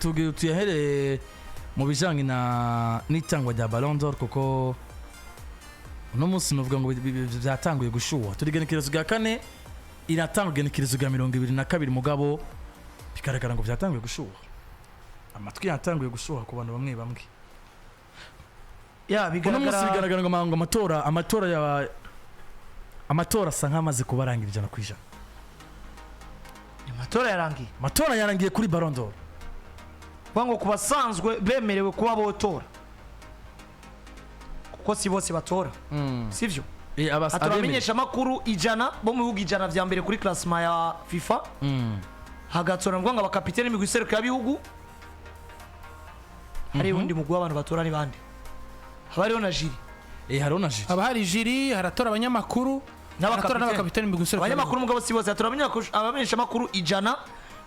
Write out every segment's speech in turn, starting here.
Tubwira tuyahereye mu bijyanye na n'itangwa rya Ballon d'Or, kuko uno munsi nuvuga ngo byatanguye gushuha. Turi igenekerezo rya 4, iratanga igenekerezo rya 22, mugabo bigaragara ngo byatanguye gushuha, amatwi yatanguye gushuha ku bantu bamwe bamwe. Ya. Uno munsi Bigaragara. Bigaragara ngo amatora asa nk'amaze kubarangira 100%. Amatora yarangiye. Amatora yarangiye kuri Ballon d'Or. Kuvuga ngo ku basanzwe bemerewe kuba botora, kuko si bose batora, sivyo? Abemerewe. Turamenyesha amakuru 100 bo mu bihugu 100 vya mbere kuri classement ya FIFA, hagatora ngo abakapiteni n'imigwi iserukirabihugu. Hari undi mugwi w'abantu batora, ni bande? Haba hariho na jury. Hariho na jury. Haba hari jury, haratora abanyamakuru, haratora n'abakapiteni mu guserukira. Abanyamakuru mugabo si bose hatora. Abamenyesha amakuru 100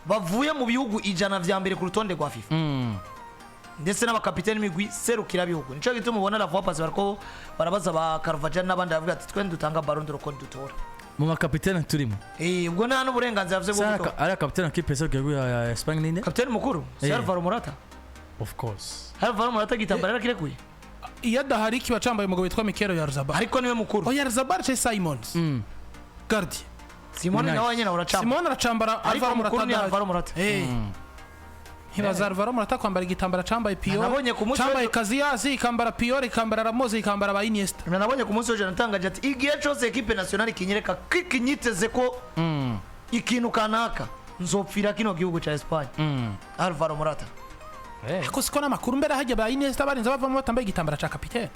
bavuye mu bihugu 100 vya mbere ku rutonde rwa FIFA, ndetse n'abakapiteni n'imigwi serukirabihugu. Nico gituma ubona la fois passée bariko barabaza ba Carvajal n'abandi, bavuga ati: "Twe dutanga Ballon d'Or ko dutora." Mu bakapiteni turimo. Ubwo nta n'uburenganzira bafise bwo gutora. Ari kapiteni kipe iserukira ya Espagne ninde? Kapiteni mukuru si Alvaro Morata? Of course. Alvaro Morata igitambara yarakirekuye. Iyo adahari kiba cambaye umugabo witwa Mikel Oyarzabal. Ariko niwe mukuru. Oyarzabal cyangwa Simons gardien. Simone. Nice. Nawe nyine uracamba. Simon aracambara. Ariko Alvaro mukuru Morata ni adahari. Alvaro Morata. Ntibaza Alvaro Morata kwambara igitambara cambaye Puyol, Nabonye ku munsi cambaye w'ejo- Casillas, ikambara Puyol, ikambara Ramos, ikambara ba Iniesta. Nabonye ku munsi w'ejo natangaje ati: "Igihe cyose équipe nationale kinyereka kikinyiteze ko ikintu kanaka, nzopfira kino gihugu cya Espagne." Alvaro Morata. Ariko siko n'amakuru mbere hajya ba Iniesta barinze bavamo batambaye igitambara ca kapitene.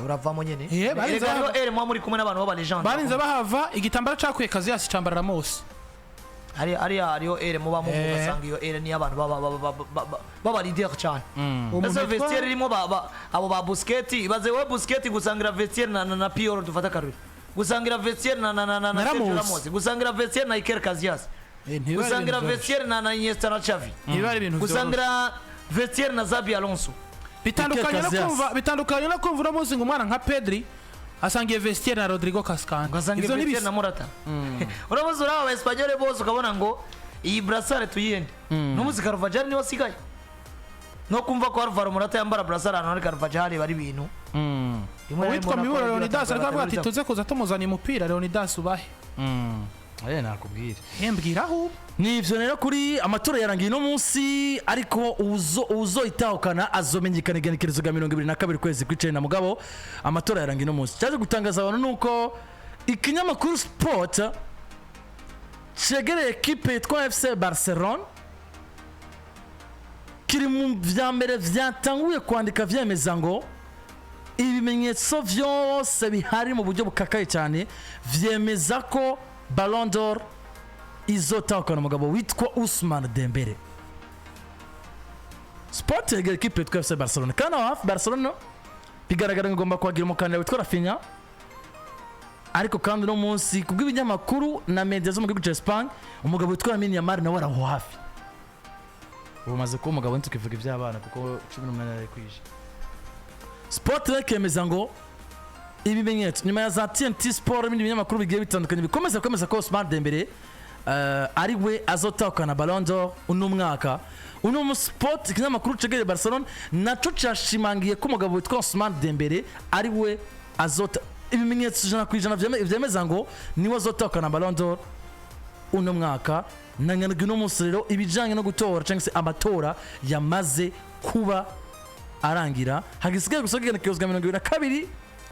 Uravamo nyene. Barinze Erega hariho ere muba muri kumwe n'abantu b'aba légende. Barinze bahava igitambara cakuye Casillas cambara Ramos. Hari hariya hariho ere mubamo, ugasanga iyo ere niyo abantu baba leader cyane. Uwo muntu Ese vestiaire irimo abo ba Busquets, ibaze wowe Busquets gusangira vestiaire na Puyol, dufata akarorero, gusangira vestiaire na Na Sergio Ramos. Ramos, gusangira vestiaire na Iker Casillas, Ntibiba ari gusangira ibintu byoroshye. vestiaire na Iniesta na Xavi, Ntibiba ari ibintu byoroshye. gusangira vestiaire na Xabi Alonso. Bitandukanye no Iker Casillas. kumva, bitandukanye no kumva uno munsi ngo umwana nka Pedri asangiye vestiaire na Rodrigo Cascante. Ugasanga Ivyo vestiaire ntibisa. na Morata. Uramuzi uraba aba Espanyol bose ukabona ngo iyi brassard tuyende n'umuzi. Carvajal niwe asigaye no kumva ko Alvaro Morata yambara brassard ahantu hari Carvajal bari ibintu rimwe na rimwe Uwitwa ubona ko Miburo bagira Leonidas ariko avuga ati batatu. tuze kuza tumuzaniye umupira. Leonidas ubahe? Nakubwira. Mbwira aho. Ni ivyo rero kuri amatora yarangiye uno munsi, ariko uzo uzoyitahukana azomenyekana igenekerezo rya 22 kwezi kw'icenda. Mugabo amatora yarangiye uno munsi. Cyaje gutangaza abantu nuko ikinyamakuru Sport cegereye ekipe yitwa FC Barcelone kiri mu vya mbere vyatanguye kwandika vyemeza ngo ibimenyetso vyose bihari mu buryo bukakaye cyane vyemeza ko Ballon d'Or izotahukana umugabo witwa Ousmane Dembele. Sport yegera ekipe yitwa FC Barcelone, kandi aho hafi Barcelona bigaragara ngo igomba kuhagira umukandida witwa Raphinha. Ariko kandi uno munsi kubw'ibinyamakuru na media zo mu gihugu cya Espagne, umugabo witwa Lamine Yamal nawe ari aho hafi. Ubu maze kuba umugabo, ntitukivuga iby'abana kuko 18 yari kwije. Sport rero ikemeza ngo ibimenyetso nyuma ya za TNT Sport n'ibindi binyamakuru bigiye bitandukanye bikomeza kwemeza ko Ousmane Dembele ari we azotahukana Ballon d'Or uno mwaka. Uno mu Sport, ikinyamakuru cegereye Barcelona, naco cashimangiye ko umugabo witwa Ousmane Dembele ari we azota, ibimenyetso 100% vyemeza ngo niwe azotahukana Ballon d'Or uno mwaka. Na nyandwi uno munsi rero ibijanye no gutora cyangwa se amatora yamaze kuba arangira, hagisigaye gusa igenekerezwa 22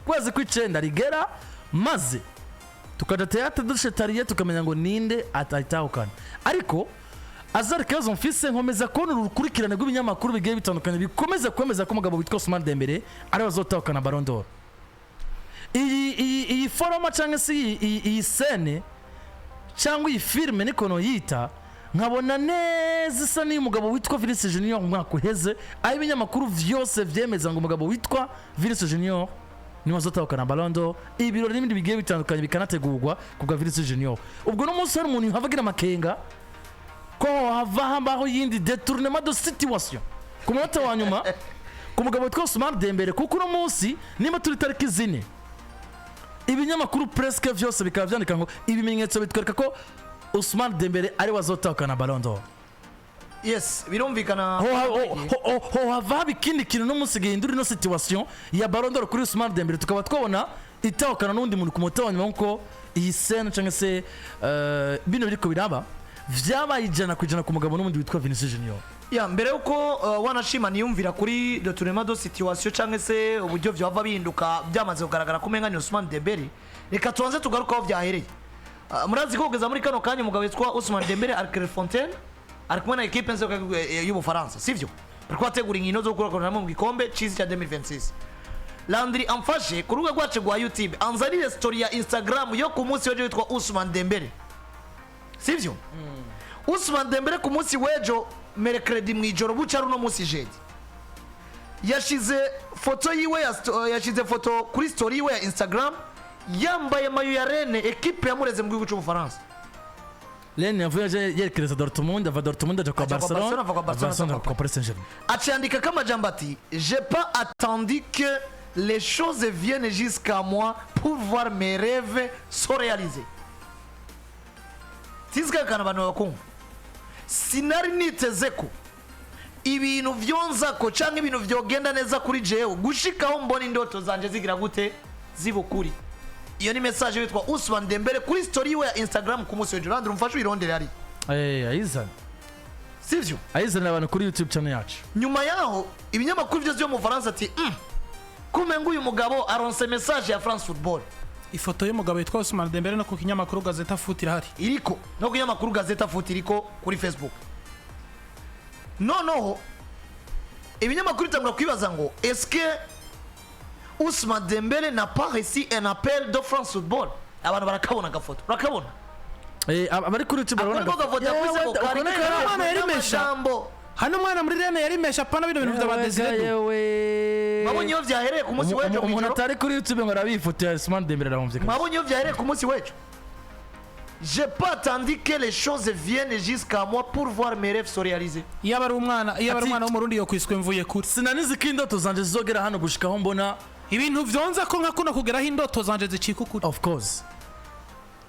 kwezi kw'icenda rigera, maze tukaja théâtre dushetariye tukamenya ngo ninde atahitahukana. Ariko azari kibazo mfise, nkomeza kubona urukurikirane rw'ibinyamakuru bigiye bitandukanye bikomeza kwemeza ko umugabo witwa Ousmane Dembele ari we azotahukana Ballon d'Or. Iyi foroma cyangwa se iyi scène cyangwa iyi filime niko noyita, nkabona neza isa n'iy'umugabo witwa Vinicius Junior mu mwaka uheze, aho ibinyamakuru vyose vyemeza ngo umugabo witwa Vinicius Junior niwe azotahukana Ballon d'Or, ibirori n'ibindi bigiye bitandukanye bikanategurwa ku bwa Vinicius Junior. Ubwo no munsi hari umuntu hava agira amakenga ko hava habaho yindi détournement de situation ku munota wa nyuma ku mugabo witwa Ousmane Dembele, kuko uno munsi niba turi tariki 4, ibinyamakuru presque vyose bikaba vyandika ngo ibimenyetso bitwereka ko Ousmane Dembele ari we azotahukana Ballon d'Or. Yes, birumvikana. Ho hava haba ikindi kintu n'umunsi gihindura ino situation ya Ballon d'Or kuri Ousmane Dembele, tukaba twabona itahukana n'undi muntu ku munota wa nyuma, nkuko iyi scène cyangwa se bino biriko biraba vyabaye 100% ku mugabo n'ubundi witwa Vinicius Junior. Ya, mbere yuko wanashima niyumvira kuri retournement de situation cyangwa se uburyo byava bihinduka byamaze kugaragara ko umenga ni Ousmane Dembele, reka tubanze tugaruke aho byahereye. Murazi ko kugeza muri kano kanya umugabo witwa Ousmane Dembele ari Clairefontaine, ari kumwe na équipe nzego y'Ubufaransa, sivyo? Bariko bategura inkino zo gukorana mu gikombe c'isi cya 2026. Landry amfashe ku rubuga rwacu rwa YouTube anzanire story ya Instagram yo ku munsi w'ejo witwa Ousmane Dembele, sivyo? Ousmane Dembele ku munsi w'ejo mercredi mu ijoro, buca ari uno munsi jeudi, yashize foto yiwe yashize foto kuri story yiwe ya Instagram yambaye maillot ya Rennes, ekipe yamureze mu gihugu cy'Ubufaransa. Rennes yavuye aje yerekereza Dortmund, ava Dortmund aja kwa Aja kwa Barcelona, Barcelona, ava kwa Barcelona, Barcelona aja kwa kwa Paris Saint-Germain. Acandika amajambo ati: "J'ai pas attendu que les choses viennent jusqu'à moi pour voir mes rêves se réaliser." Tizikakana abantu bakumva, sinari niteze ko ibintu vyonzako canke ibintu vyogenda neza kuri jewe gushikaho mbona indoto zanje zigira gute, ziba ukuri. Iyo ni message witwa Ousmane Dembele kuri story yiwe ya Instagram ku munsi w'ejo. Landry, umfashe uyirondere hariya. Ayizana. Sivyo? Ayizanira abantu kuri YouTube channel yacu. Nyuma yaho ibinyamakuru byose byo mu Bufaransa ati kumenga uyu mugabo aronse message ya France Football. Ifoto y'umugabo witwa Ousmane Dembele no ku kinyamakuru Gazeta Foot irahari. Iriko no ku kinyamakuru Gazeta Foot, iriko kuri Facebook. Noneho ibinyamakuru bitangura kwibaza ngo: "Est-ce que Ousmane Dembele n'a pas reçu un appel de France Football?" Abantu barakabona agafoto, urakabona? Abari kuri YouTube Ako barabona. niko gafoto yakubise ngo Yewe, kari uko niko. Umwana yarimesha. n'amajambo. Hano umwana muri Rennes yarimesha, apana bino bintu bya ba Desire. Yewe. Mwabonye iyo vyahereye ku munsi w'ejo Umuntu mw'ijoro? atari kuri YouTube ngo arabifoto ya Ousmane Dembele arahomvye kabisa. Mwabonye iyo vyahereye ku munsi w'ejo? "J'ai pas attendu que les choses viennent jusqu'à moi pour voir mes rêves se réaliser." Iyo aba ari umwana, iyo aba ari Ati- umwana w'Umurundi yokwiswe mvuye kure. Sinanizi ko indoto zanje zizogera hano gushikaho mbona. Ibintu vyonza ko nka kuno kugeraho indoto zanje zicika ukuri. Of course.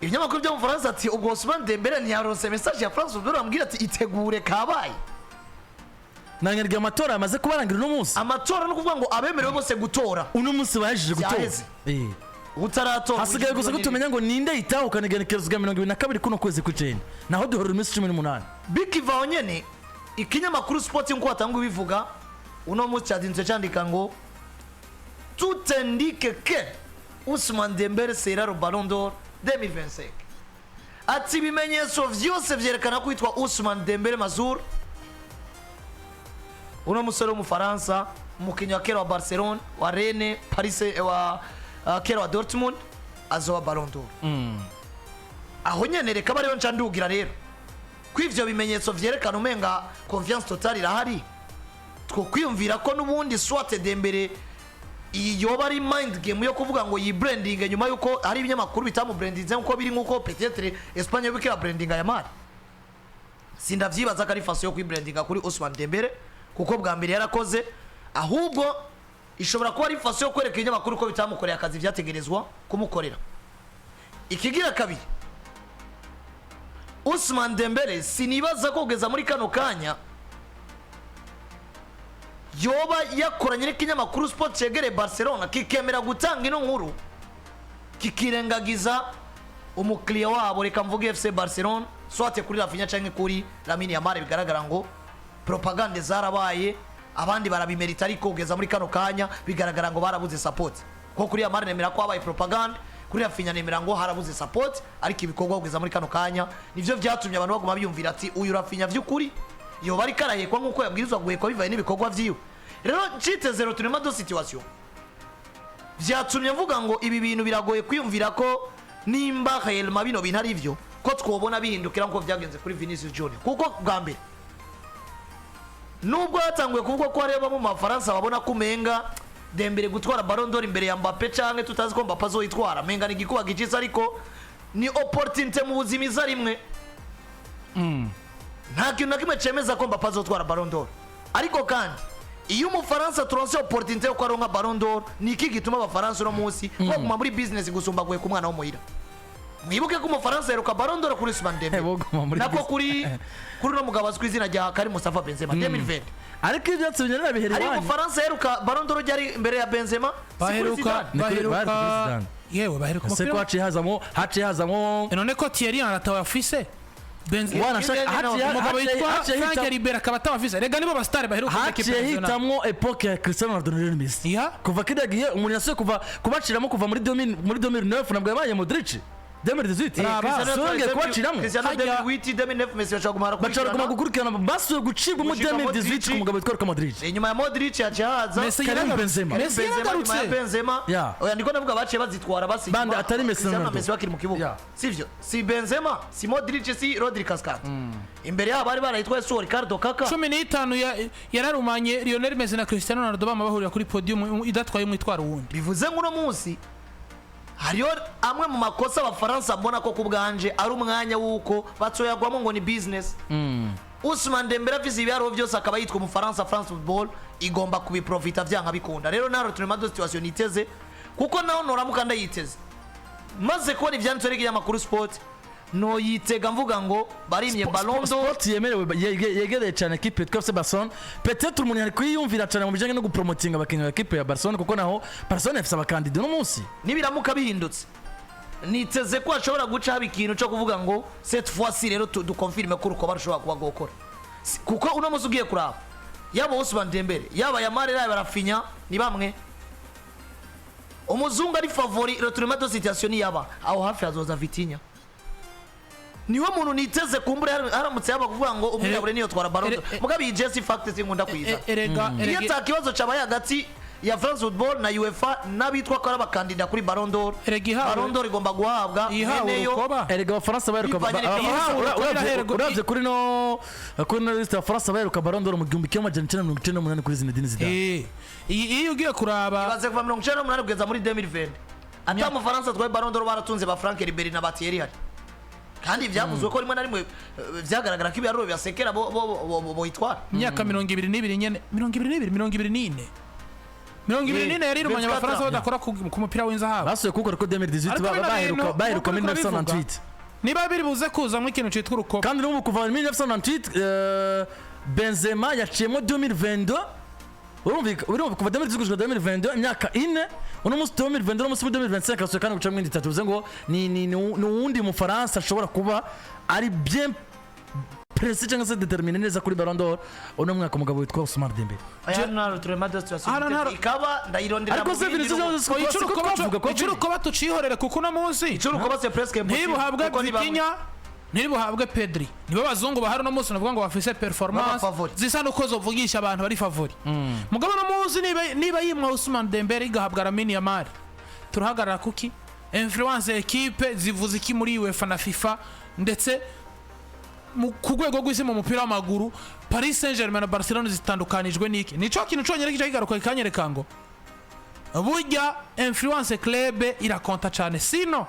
Ibinyamakuru byo mu Faransa ati: "Ubwo Ousmane Dembele ntiyaronse message ya France Football bamubwira ati itegure kabaye?" Nanyarwa amatora yamaze kubarangira uno munsi. Amatora no kuvuga ngo abemerewe bose gutora Uno munsi bahejeje gutora. Vyaheze. Utaratora Hasigaye gusa ko tumenya ngo ninde yitahukana igenekerezo rya 22 kuno kwezi kw'icenda, naho duhorera iminsi 18. Bikiva aho nyene, ikinyamakuru Sport, nkuko batanga bivuga, uno munsi cyazindutse cyandika ngo: "Tout indique que Ousmane Dembele sera le Ballon d'Or 2025." Ati ibimenyetso vyose vyerekana ko witwa Ousmane Dembele Mazur, uno musore w'Umufaransa, umukinnyi wa kera wa Barcelone, wa Rennes, Paris, wa kera wa Dortmund, azoba Ballon d'Or. Aho nyene reka bariyo nca ndugira rero ko ivyo bimenyetso vyerekana umenga confiance totale irahari, twokwiyumvira ko n'ubundi soit Dembele iyi yoba ari mind game yo kuvuga ngo yi branding nyuma yuko hari ibinyamakuru bitamubrandinze nkuko biri, nkuko peut-être Espagne yo bikira branding ya Mali. Sindavyibaza ko ari façon yo kwibrandinga kuri Ousmane Dembele, kuko bwa mbere yarakoze, ahubwo ishobora kuba ari façon yo kwereka ibinyamakuru ko bitamukoreye akazi vyategerezwa kumukorera. Ikigira kabiri, Ousmane Dembele sinibaza ko kugeza muri kano kanya yoba yakoranye n'ikinyamakuru Sport cegereye Barcelona kikemera gutanga ino nkuru, kikirengagiza umukiriya wabo, reka mvuge FC Barcelona, soit kuri Raphinha canke kuri Lamine Yamal. Bigaragara ngo propagande zarabaye, abandi barabimerita, ariko kugeza muri kano kanya bigaragara ngo barabuze support. Kuko kuri Yamal nemera ko habaye propagande, kuri Raphinha nemera ngo harabuze support, ariko ibikorwa kugeza muri kano kanya nivyo vyatumye abantu baguma biyumvira ati uyu Raphinha vy'ukuri yoba ariko arahekwa nk'uko yabwirizwa guhekwa bivaye n'ibikorwa vyiwe. Rero nciteze retournement de situation vyatumye mvuga ngo ibi bintu biragoye kwiyumvira ko nimba réellement bino bintu ari byo, ko twobona bihindukira nk'uko vyagenze kuri Vinicius Junior. Kuko bwa mbere nubwo hatanguye kuvuga ko hariyo bamwe mu Bafaransa babona ko umenga Dembele gutwara Ballon d'Or imbere ya Mbappe, canke tutazi ko Mbappe azoyitwara, menga ni igikuba gicitse, ariko ni opportunité mu buzima iza rimwe. Nta kintu na kimwe cemeza ko Mbappe azotwara Ballon d'Or, ariko kandi iyo Umufaransa turonse opportunité yo ko aronka Ballon d'Or, ni iki gituma Abafaransa uno munsi baguma muri business gusumba guheka umwana wo muhira? Mwibuke ko Umufaransa yaheruka Ballon d'Or kuri Ousmane Dembele, Boguma muri nako Disney. kuri uno mugabo azwi ku izina rya Karim Mustafa Benzema 2020. Ariko ibyatsi binyerera bihera Hari iwanyu. Umufaransa yaheruka Ballon d'Or ryari imbere ya Benzema, si kuri Baheruka Zidane. Ni kuri- Baheruka bari kuri Zidane. Yewe, baheruka Ese ko umupira. haciye hazamo None ko Thierry Henry atawafise, Benz Wanashaka Kylian umugabo witwa haciye Frank Ribery akaba atawafise. Rega nibo basitari baheruka muri haciye équipe nationale. hitamwo époque ya Cristiano Ronaldo na Lionel Messi. Ya. Kuva kiriya gihe umuntu yasuye kuva kubaciramo kuva muri 2009, nabwo yabaye Modric 2018. Raba. Songeye kubaciramo. Cristiano 2008, 2009, Messi bashobora kumara Bashobora kuguma gukurikirana, basuye gucibwamo Gushika 2018 Modric. ku mugabo witwa Luka Modric. Inyuma ya Modric yaciye haza Messi Karim yaragarutse. Benzema. Messi Benzema, nyuma ya yaragarutse. Benzema. Oya, ndiko ndavuga baciye bazitwara basiga Bande atari Messi na Cristiano na Ronaldo. Messi bakiri mu kibuga. Sivyo, si Benzema, si Modric, si Rodri Cascante. Imbere yabo bari barayitwaye so Ricardo Kaka. 15 yararumanye Lionel Messi na Cristiano Ronaldo bama bahurira kuri podium idatwaye umwe itwara uwundi. Bivuze ngo uno munsi hariyo amwe mu makosa Abafaransa mbona ko ku bwanje ari umwanya w'uko batsoyagwamo ngo ni business. Ousmane Dembele afise ibiharuro byose, akaba yitwa Umufaransa, France Football igomba kubiprofita vyanka bikunda. Rero nta retournement de situation niteze, kuko naho noramuka ndayiteze maze kubona ivyanditswe n'ikinyamakuru Sport, noyitega mvuga ngo barimye Ballon d'Or. Sport yemerewe yegereye cyane ekipe yitwa FC Barcelone. Peut-être umuntu yari kuyiyumvira cyane mu bijyanye no gupromotinga abakinnyi ba ekipe ya Barcelone, kuko naho Barcelone ifise abakandida uno munsi. Nibiramuka bihindutse, niteze ko hashobora guca haba ikintu cyo kuvuga ngo cette fois ci rero dukonfirme ko urukoba rushobora kuba gukora. Kuko uno munsi ugiye kuraba, yaba Ousmane Dembele, yaba Yamal, yaba Rafinha, ni bamwe. Umuzungu ari favori. Retournement de situation niyaba, aho hafi hazoza Vitinha. Niwe muntu niteze kumbura haramutse yaba kuvuga ngo umwirabure niyo twara Ballon d'Or. Mugabo iyi Jesse fact sinkunda kuyiza. Erega Iyo ata kibazo cabaye hagati ya France Football na UEFA n'abitwa ko ari abakandida kuri Ballon d'Or, Erega Ballon d'Or igomba guhabwa ihawe mweneyo. urukoba. Erega Abafaransa baheruka Bivanye Abafaransa- Ihawe uravye kuri no liste, Abafaransa baheruka Ballon d'Or mu 1998 kuri Zinedine Zidane. Iyo ugiye kuraba Ibaze kuva 98 kugeza muri 2020 ata Mufaransa atwaye Ballon d'Or. Baratunze ba Frank Ribery na ba Thierry Henry, kandi byavuzwe ko rimwe na rimwe vyagaragara ko ibiharuro bibasekera bo boyitwara. Imyaka 22 nyene, 22, 24, 24 yarirumanye 24. Abafaransa badakora ku mupira w'inzahabu. Basuye kuwukora ko 2018 Ariko bino baheruka bintu, baheruka nk'uko uriko urabivuga, 1998. Niba biri buze kuzamwo ikintu citwa urukoba. Kandi n'ubu kuva muri 1998, Benzema yaciyemo 2022. Urumva kuva 2018 gushika 2022, imyaka 4. Uno munsi 2022, uno munsi muri 2025 asuye kandi gucamo indi itatu. Bivuze ngo ni uwundi Mufaransa ashobora kuba ari bien précis cyangwa se déterminé neza kuri Ballon d'Or uno mwaka, umugabo witwa Ousmane Dembele. Oya, nta retournement de situation Hano niteze. Ikaba ndayirondera Ariko mu se bindi Vinicius bihugu. siko siko twavuga ko Icurukoba tucihorere, kuko uno munsi Icurukoba c'est presque impossible, ntibuhabwe kuko ni bamwe. Vitinha, ntibuhabwe Pedri, nibo bazungu bahari uno munsi navuga ngo bafise performance B'abafavori. zisa nuko zovugisha abantu bari favori. Mugabo uno munsi niba yimwa Ousmane Dembele igahabwa Lamine Yamal, turahagarara kuki? Influence équipe zivuze iki muri UEFA na FIFA, ndetse ku rwego rw'isi mu mupira w'amaguru? Paris Saint-Germain na Barcelona zitandukanijwe n'iki? Nico kintu conyine kica kigaruka kikanyereka ngo burya influence club irakonta cyane. Sino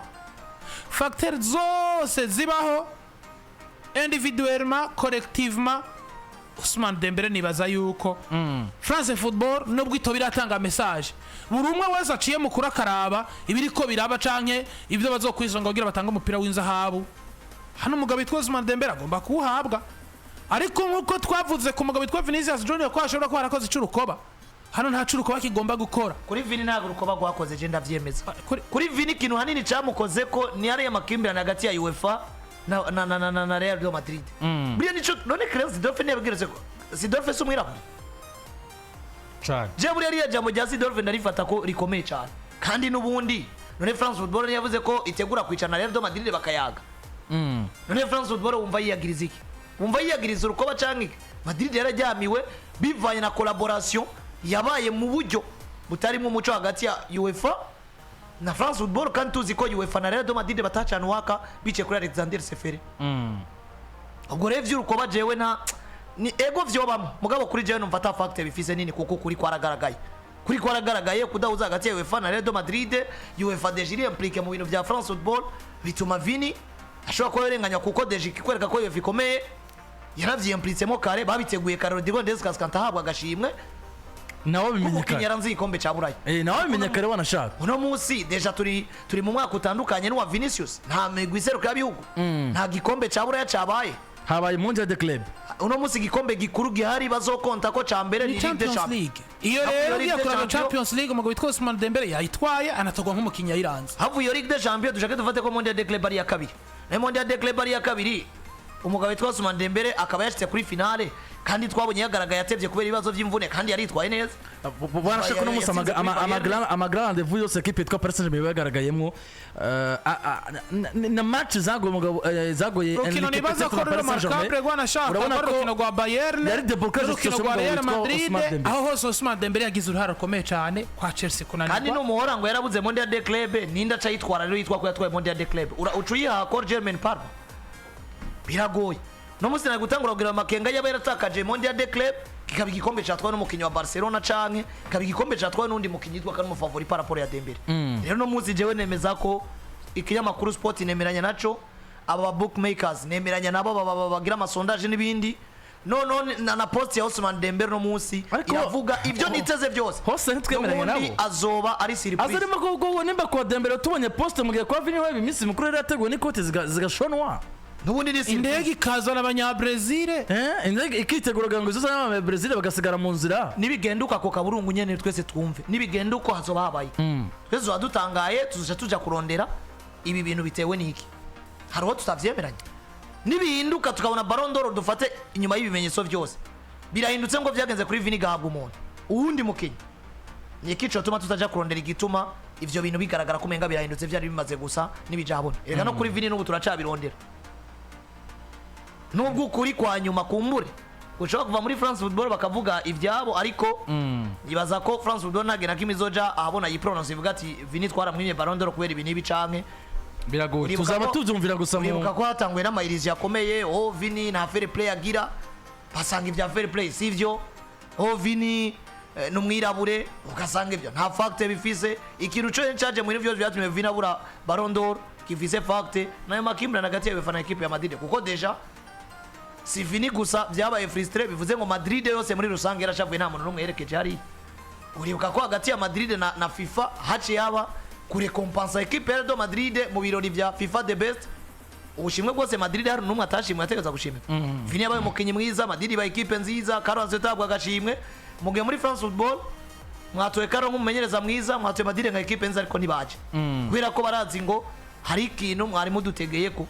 facteur zose zibaho individuellement, collectivement, Ousmane Dembele nibaza yuko France Football nubwo itoba iratanga message, buri umwe wese aciye mu kuri akaraba ibiriko biraba canke ibyo bazokwisonga kugira batange umupira w'inzahabu. Hano umugabo witwa Ousmane Dembele agomba kuwuhabwa, ariko nk'uko twavuze ku mugabo witwa Vinicius Junior ko ashobora kuba yarakoze icurukoba, hano nta curukoba kigomba gukora. Kuri Vini ntabwo urukoba rwakoze, je ndavyemeza. Kuri Kuri Vini ikintu hanini cyamukoze ko ni ariya makimbirane hagati ya UEFA na Real de Madrid. Buriya nico none Clarence Seedorf ntiyabwiretse ko Seedorf si umwirabura? Cyane. Je buriya ririya jambo rya Seedorf ndarifata ko rikomeye cyane. Kandi n'ubundi none France Football ntiyavuze ko itegura kwicarana na Real de Madrid bakayaga? None France Football wumva yiyagiriza iki? Wumva yiyagiriza urukoba canke iki? Madrid yarajyamiwe bivanye na collaboration yabaye mu buryo butarimo umuco hagati ya UEFA na France Football, kandi tuzi ko UEFA na Real de Madrid batacana uwaka biciye kuri Alexander Ceferin. Ubwo rero ivy'urukoba jewe nta ni ego vyobamo, mugabo kuri jewe numva ata facteur bifise nini, kuko kuri kwaragaragaye, kuri kwaragaragaye kudahuza hagati ya UEFA na Real de Madrid. UEFA déjà iri impliqué mu bintu vya France Football, bituma Vini ashobora kuba yarenganya, kuko déjà ikikwereka ko UEFA ikomeye, yaravyiyimplitsemo kare, babiteguye kare. Rodrigo Descas ahabwa agashimwe. Nawe bimenye Umukinnyi kare. yaranze igikombe cya Buraya. Nawe bimenye kare wanashaka. Uno munsi déjà turi mu mwaka utandukanye n'uwa Vinicius. Nta migwi iserukirabihugu, nta gikombe cya Buraya cyabaye. Habaye Mondial de Club. Uno munsi igikombe gikuru gihari bazokonta ko cya mbere ni ni Ligue des Champions Champions. League. Iyo Havuye rero Ligue ugiye des kuraba Champions. Champions League, umugabo witwa Ousmane Dembele yayitwaye, anatorwa nk'umukinnyi yayiranze. Havuye iyo Ligue des Champions, dushake dufate ko Mondial de Club ari iya kabiri. Nayo Mondial de Club ari iya kabiri, umugabo witwa Ousmane Dembele akaba yashitse kuri finale, kandi twabonye yagaragaye atevye kubera ibibazo by'imvune, kandi yaritwaye neza. Wanashaka uno munsi Yatsinze kuri Bayern. ama grand rendez-vous yose ekipe yitwa Paris Saint-Germain yagaragayemwo na match zagoye umugabo, zagoye Urukino Enrique nibaza Petete ko na ruri Paris Saint-Germain. remarquable rwanashaka Urabona ko ko urukino rwa Bayern yari débloquage n'urukino situation rwa Real y'umugabo witwa Madrid, Ousmane Dembele. aho hose Ousmane Dembele yagize uruhare rukomeye cyane kwa Chelsea Kandi kunanirwa. n'umuhora ngo yarabuze Mondial de Club, ninde aca yitwara rero yitwa ko yatwaye Mondial de Club? Uca uyiha Cor Germain Parma, biragoye. No munsi nari gutangura kugira amakenga yaba yaratakaje Mondial de Club, kikaba igikombe catwawe n'umukinnyi wa Barcelona, canke kikaba igikombe catwawe n'undi mukinnyi yitwa kandi umufavori par rapport ya Dembele. Rero no munsi jewe nemeza ko ikinyamakuru Sport nemeranya naco, aba ba bookmakers nemeranya nabo, bagira amasondage n'ibindi. No na post ya Ousmane Dembele no munsi Ariko- iravuga ibyo niteze byose. Hose ntitwemeranya N'ubundi nabo. azoba ari surprise. Azarimo ko nimba kwa Dembele tubonye poste, mu gihe kwa Vini web iminsi mikuru yari yateguwe n'ikote zigashonwa. N'ubundi ni surprise. Indege ikazana abanyabrezil. Indege ikitegura kugira ngo izo n'aba Brazil bagasigara mu nzira. Nibigenda uko, ako kaburungu nyene twese twumve, nibigenda uko hazoba habaye, twese tuzoba dutangaye, tuzoca tuja kurondera ibi bintu bitewe n'iki. Hariho tutavyemeranya. Nibihinduka tukabona Ballon d'Or, dufate inyuma y'ibimenyetso byose birahindutse ngo byagenze kuri Vini gahabwa umuntu uwundi mukinyi, ni iki cotuma tutaja kurondera igituma ivyo bintu bigaragara ko umenga birahindutse, vyari bimaze gusa n'ibija habona? Erega no kuri Vini n'ubu turacabirondera, nubwo ukuri kwa nyuma kumbure ushobora kuva muri France Football bakavuga ibyabo, ariko nibaza ko France Football ntabwo na kimwe izoja ahabona yiprononce ivuga ati Vini twaramwimye Ballon d'Or kubera ibi n'ibi canke. Biragoye. Uribuka Tuzaba tubyumvira gusa mu Uribuka ko hatanguye n'amayirizi yakomeye: oh, Vini nta fair play agira, basanga ibya fair play sivyo, oh, Vini ni umwirabure, ugasanga ibyo nta fact bifise. Ikintu cyo cyaje muri byose byatumye Vini abura Ballon d'Or gifise fact nayo makimbirane hagati y'abafana equipe ya Madrid, kuko déjà si Vini gusa byabaye frustré, bivuze ngo Madrid yose muri rusange yarashavuye, nta muntu n'umwe yerekeje hariya. Uribuka ko hagati ya Madrid na FIFA haciye haba kurekompansa equipe ya Real Madrid mu birori bya FIFA The Best. Ubushimwe bwose Madrid hari n'umwe atashimwe yategeza gushimira. Vini yabaye umukinnyi mwiza, Madrid ibaye equipe nziza, Carlo Ancelotti ahabwa agashimwe, mu gihe muri France Football mwatoye Carlo nk'umumenyereza mwiza, mwatoye Madrid nka equipe nziza, ariko ntibaje kubera ko barazi ngo hari ikintu mwari mudutegeye ko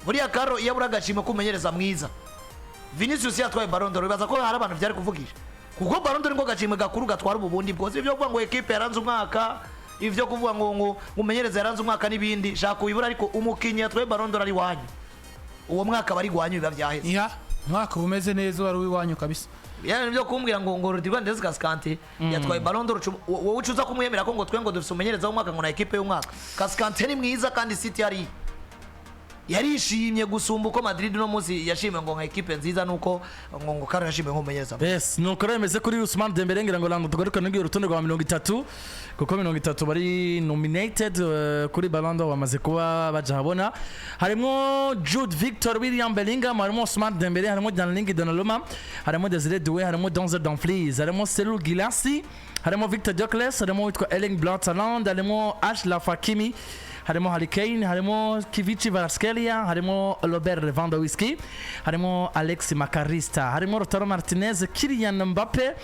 buriya Carlo iyo abura agashimwe k'umumenyereza mwiza, Vinicius yatwaye Ballon d'Or, bibaza ko hari abantu byari kuvugisha, kuko Ballon d'Or ngo gashimwe gakuru gatwara ubu bundi bwose, ibyo kuvuga ngo equipe yaranze umwaka, ibyo kuvuga ngo umumenyereza yaranze umwaka n'ibindi, shaka ubibura, ariko umukinnyi yatwaye Ballon d'Or ari wanyu uwo mwaka bari gwanyu, biba byaheze. Ya umwaka uba umeze neza wari uw'iwanyu kabisa. Ya byo kumbwira ngo Rodrigo Andres Cascante yatwaye Ballon d'Or, wowe ucuza kumwemera ko ngo twe ngo dufise umumenyereza w'umwaka ngo na equipe y'umwaka. Cascante ni mwiza kandi City yari yarishimye gusumba uko Madrid no munsi yashimwe ngo nka equipe nziza, nuko ngo Carlo yashimwe nk'umumenyereza. Yes, nuko rero bimeze kuri Ousmane Dembele. Ngira ngo lando tugaruka n'urwo rutonde rwa 30, kuko 30 bari nominated kuri Ballon d'Or bamaze kuba baja habona. Harimo Jude Victor William Bellingham, harimo Ousmane Dembele, harimo Gianluigi Donnarumma, harimo Desire Doué, harimo Denzel Dumfries, harimo Serhou Guirassy, harimo Victor Gyökeres, harimo witwa Erling Braut Haaland, harimo Achraf Hakimi, harimo Harry Kane, harimo Khvicha Kvaratskhelia, harimo Robert Lewandowski, harimo Alex Mac Allister, harimo Lautaro Martinez, Kylian Mbappe,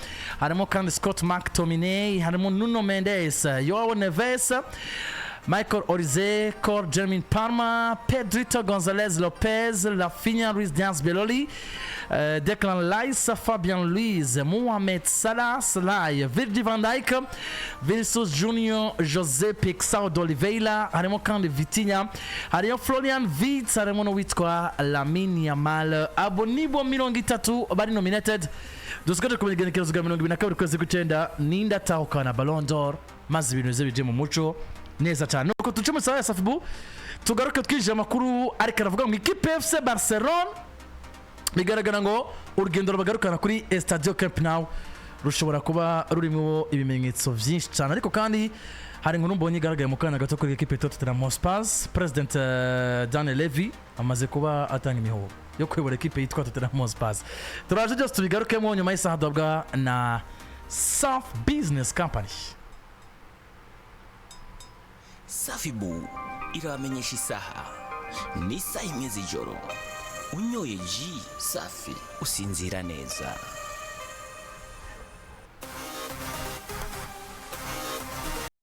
harimo kandi Scott McTominay, harimo Nuno Mendes, Joao Neves, Michael Olise, Cole Jermaine Palmer, Pedrito Gonzalez Lopez, Rafinha Luis Diaz Belloli, Declan Rice, Fabian Ruiz, Mohamed Salah, Salah, Virgil van Dijk, Vinicius Junior, Jose Pixao d'Oliveira, harimo kandi Vitinha, harimo Florian Wirtz, harimo n'uwitwa Lamine Yamal. Abo nibo 30 bari nominated. Dusigaje kumenya igenekerezo rya 22 kwezi kw'icyenda ninde atahukana Ballon d'Or, maze ibintu bize bije mu muco neza cyane. Nuko tuce mu saha ya Safibu, tugaruke twinjira amakuru, ariko aravuga ngo ikipe FC Barcelona bigaragara ngo urugendo rubagarukana kuri Estadio Camp Nou rushobora kuba rurimo ibimenyetso byinshi cyane. Ariko kandi hari inkuru mbonye igaragaye mu kanya gato kuri ekipe Tottenham Hotspur. President Daniel Levy amaze kuba atanga imihoho yo kuyobora ekipe yitwa Tottenham Hotspur. Turaje byose tubigarukemo nyuma y'isaha duhabwa na Safi Business Company. Safibu irabamenyesha isaha ni isaha 1 z'ijoro. Unyoye ji Safi usinzira neza.